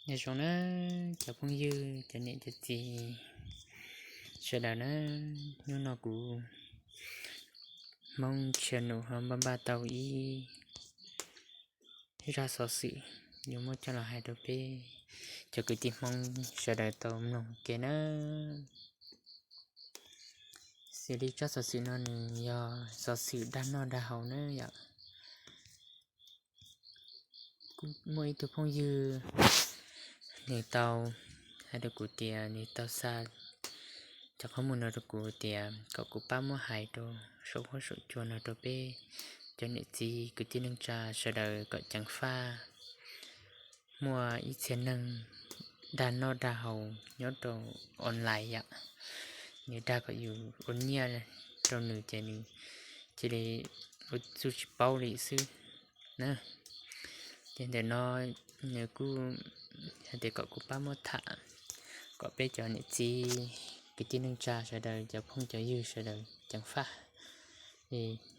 Nyob zoo na cov phooj ywg, cov niam cov txiv sawv daws na, hnub no kuv Hmoob Channel ho npaj npaj tau ib zaj xov xwm yuav muab coj los hais rau peb cov kwv tij Hmoob sawv daws tau mloog ke na. Xws li tsab xov xwm no nws yog xov xwm dag noj dag haus na yom. Kuj muaj ib tug phooj ywg, nws tau hais rau kuv tias nws tau xa cov qhob mus no rau kuv tias kom kuv pab muab hais rau saum huab saum cua no rau peb cov niam txiv kwv tij neej tsa sawv daws kom ceev faj. Muaj ib txhia neeg dag noj dag haus nyob rau online yom, nws dag kom yus ua nyiaj rau nws ces nws cia li ua txuj tsis paub li xwb na. Ces ntawm no nws kuj hais tias kom kuv pab muab tham kom peb cov niam txiv kwv tij neej tsa sawv daws, cov phooj cov ywg sawv daws ceev faj.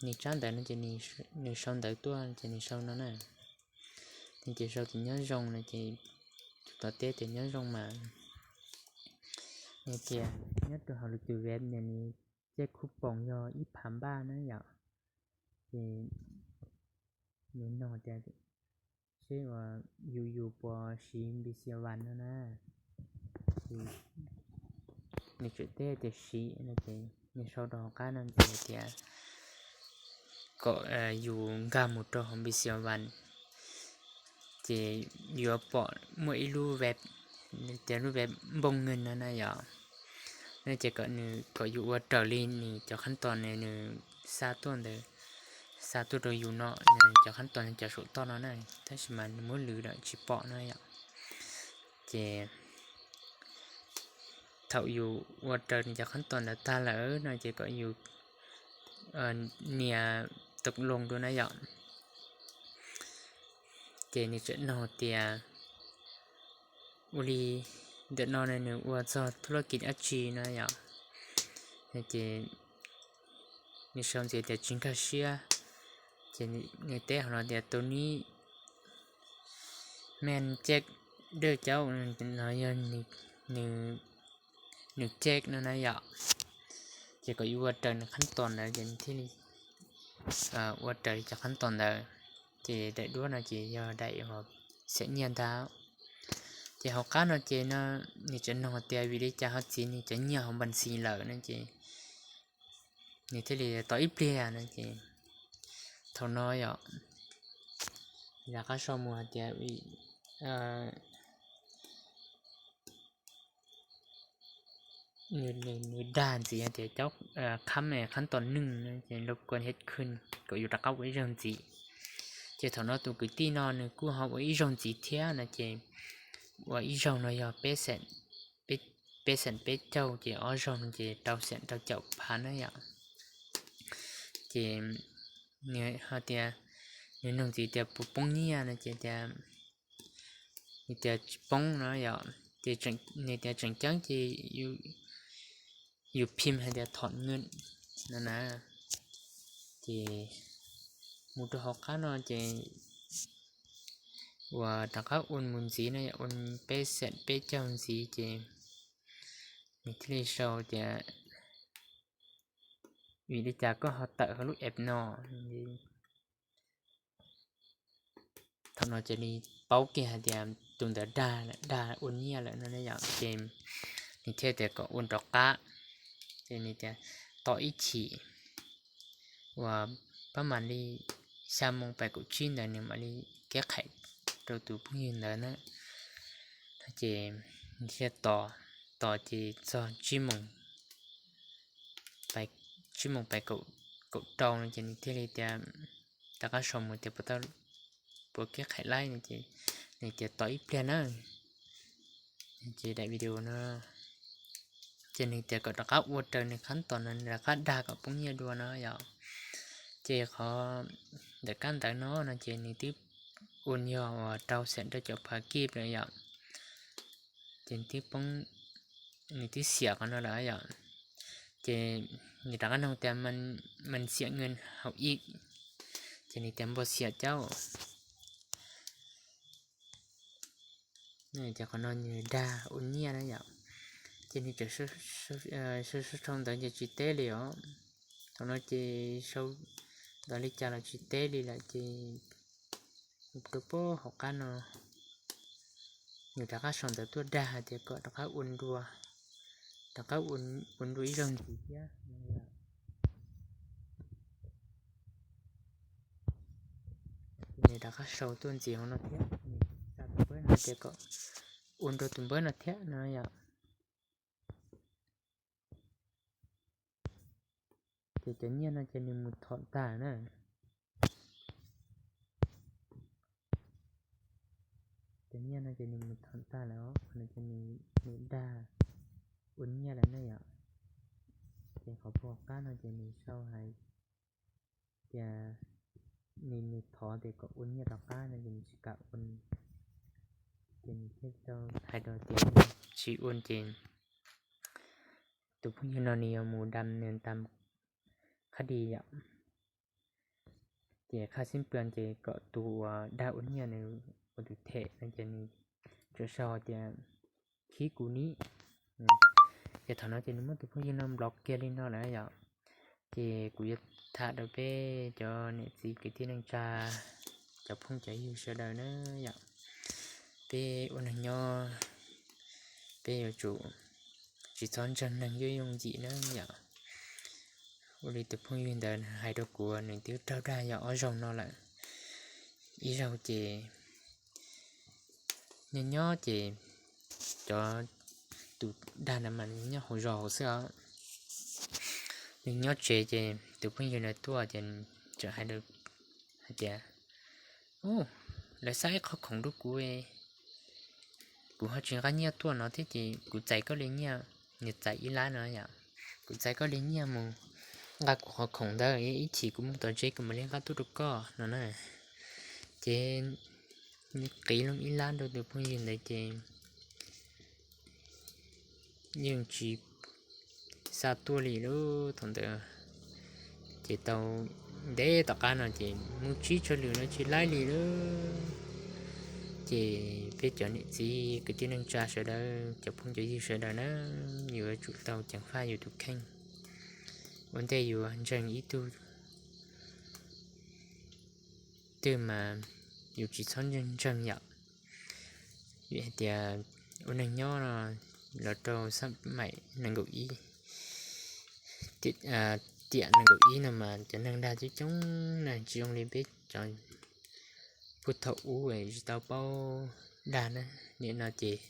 Nws tsab ntawv no ces nws sau ntawv tuaj ces nws sau no na. Nws ces sau tias nyob zoo no ces, tus tom teb tias nyob zoo mas. Nws tias nyob rau hauv lwm tus web no nws caij khuj poom yog ib phav npaj na yom. Ces nws nug tias seb uas yus yus puas siv Npisiavas no na. Nws tseem teb tias siv no ces nws sau rau hauv qab no ces tias kom yus nkag mus rau hauv Npisiavas ces yuav pom muaj ib lub web, tias lub web npoo nkeeg no na yom. No ces kom nws, kom yus ua raws li nws cov qhab tos nws xa tuaj ntawd, xa tuaj rau yus no, nws cov qhab tos nws cov saum toj no na, tab sis mas nws muab lwv lawm tsis pom no yom. Ces thaum yus ua raws nws cov qhab tos ntawd tag lawm no ces kom yus nias tus loos dua na yom. Ces nws tseem nug tias ua li ntawm no nws ua txog thub laj kiv dab tsi no yom. Ces nws sau ntxiv tias tsis nkag siab. Ces nws teb hauv no tias tus nib men cek dawj caub no yog nws cek no na yom. Ces kom yus ua raws nws qhab tos ntawd ces nws thiaj li ua raws li cov qhab tos ntawd. Ces daim duab no ces yog daim uas xiam nyiaj ntag. Ces hauv qab no ces no nws tseem nug tias vim li cas ho txiv nws cov nyiaj hauv npas xis lawm no ces nws thiaj li tos ib pliag no ces thaum no yom, rov qab sau mus hais tias nws dag ntxiv tias caub khab me qhab tos neeg no ces lub kuas hes khw kom yus rov qab ua ib zaug ntxiv. Ces thaum no tus kwv tij no nws kuj ho ua ib zaug ntxiv thiab no ces ua ib zaug no yog peb xeem peb caug ces ob zaug no ces rau xeem rau caum phav na yom. Ces nws ho tias, nws nug ntxiv tias puas poob nyiaj no ces tias, nws tias tsis poob no yom. Ces nws tias tseem ceeb ces yus phim hais tias thom nws no na. Ces mus rau hauv qab no ces uas rov qab ua mus ntxiv no yom, ua peb xeem peb caug ntxiv ces nws thiaj li sau tias vim li cas koj ho tawm hauv lub app no. Thaum no cia li paub kiag hais tias tus ntawd dag, dag ua nyiaj lawm no yom. Ces nws thiaj tias kom ua rov qab, ces nws tias tos ib chim uas pab mam li xya moo pais kaum tsib ntawd nws mam li keb qhais rau tus phooj ywg ntawd na. Ces nws thiaj tos, tos ces txog tsib moos, tsib moos pais kaum rau no ces nws thiaj li tias, rov qab sau mus tias puas tau, puas keb qhais laib no ces nws tias tos ib pliag na. Ces daim video no ces nws tias kom rov qab ua raws nws qhab tos no, rov qab dag kom poob nyiaj dua no yom. Ces qhov ntawm kab ntawv no no ces nws twb ua yog uas rau xeem rau caum phav kib lawm yom. Ces nws twb poob, nws twb xiam qhov no lawm yom. Ces nws rov qab nug tias man xiam nkees hauv ib, ces nws tias npau xiam caub. Ces qhov no nws dag ua nyiaj na yom. Ces nws tseem sau sau ntawv ces tsis teb li os. Thaum no ces sau ntawv li cas los tsis teb li lawm ces rau pem hauv qab no nws rov qab sau ntawv tuaj dag hais tias kom rov qab ua dua, rov qab ua dua ib zaug ntxiv thiab. Ces nws rov qab sau tuaj ntxiv hauv no thiab, nws xa tus npawb no tias kom ua dua tus npawb no thiab no yom. Ces cov nyiaj no ces nws mus thom tag na. Cov nyiaj no ces nws mus thom tag lawm os, qhov no ces nws dag ua nyiaj lawm na yom. Ces qhov puag qab no ces nws sau hais tias nws nws thov tias kom ua nyiaj rov qab no ces nws tsis kam ua, ces nws thiaj tau hais rau tias tsis ua ces tus phooj ywg no nws yuav mus dam nws tam khab dis yom. Ces qhab xib plas ces kom tus uas dag ua nyiaj nws ua tus them no ces nws tseem sau tias khib kuv ni. Ces thaum no ces nws muab tus phooj ywg no nplos kiag li no lawm yom. Ces kuv yuav tham rau peb cov niam txiv kwv tij neej tsa, cov phooj cov ywg sawv daws na yom. Peb ua neeg nyob, peb yuav tsum tsis txhob ntseeg neeg yooj yooj yim na yom. Ua li tus phooj ywg ntawd hais rau kuv, nws twb raug dag yog ob zaug no lawm. Ib zaug ces nyob nyob ces cov tus dag na mas nyob hauv zos hauv xwb os. Nws nyob tsev ces tus phooj ywg ntawd tuaj ces tseem hais tias, lawv xa ib qho khoom rau kuv, kuv ho tsis nqa nyiaj tuaj no thiab ces kuv txais koj li nyiaj, nws txais ib lab no yom. Kuv txais koj li nyiaj mus nqa kuv qhov khoom ntawd, ib chim kuv mus tom tsev kuv mam li nqa tuaj rau koj no na. Ces qiv loo ib lab rau tus phooj ywg ntawd ces yeej tsis xa tuaj li lub thaum ntawd. Ces tau ntev tom qab no ces mus tsib tshaj lwm no tsis laib li lawm. Ces peb cov niam txiv kwv tij neej tsa sawv daws, cov phooj cov ywg sawv daws na, yuav tsum tau ceev faj yus tus kheej. Ua ntej yuav ntseeg ib tug twg mas yus tsis txhob ntseeg ntseeg yom. Vim hais tias ua neeg nyob no los rau xab maim nees nkaum ib, tiam nees nkaum ib no mas cov neeg dag coob coob na, tsis zoo li peb cov puag thaum ub tsis tau paub dag na. Nim no ces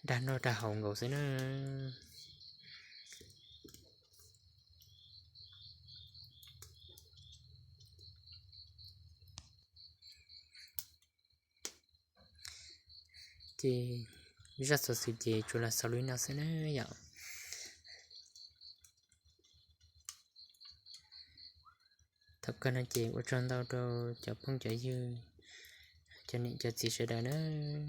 dag noj dag haus nkaus xwb na. Ces zaj xov xwm ces tsuas los xaus li no xwb na yom. Thaum kawg no ces ua tsaug ntau rau cov phooj cov ywg, cov niam cov txiv sawv daws nawb.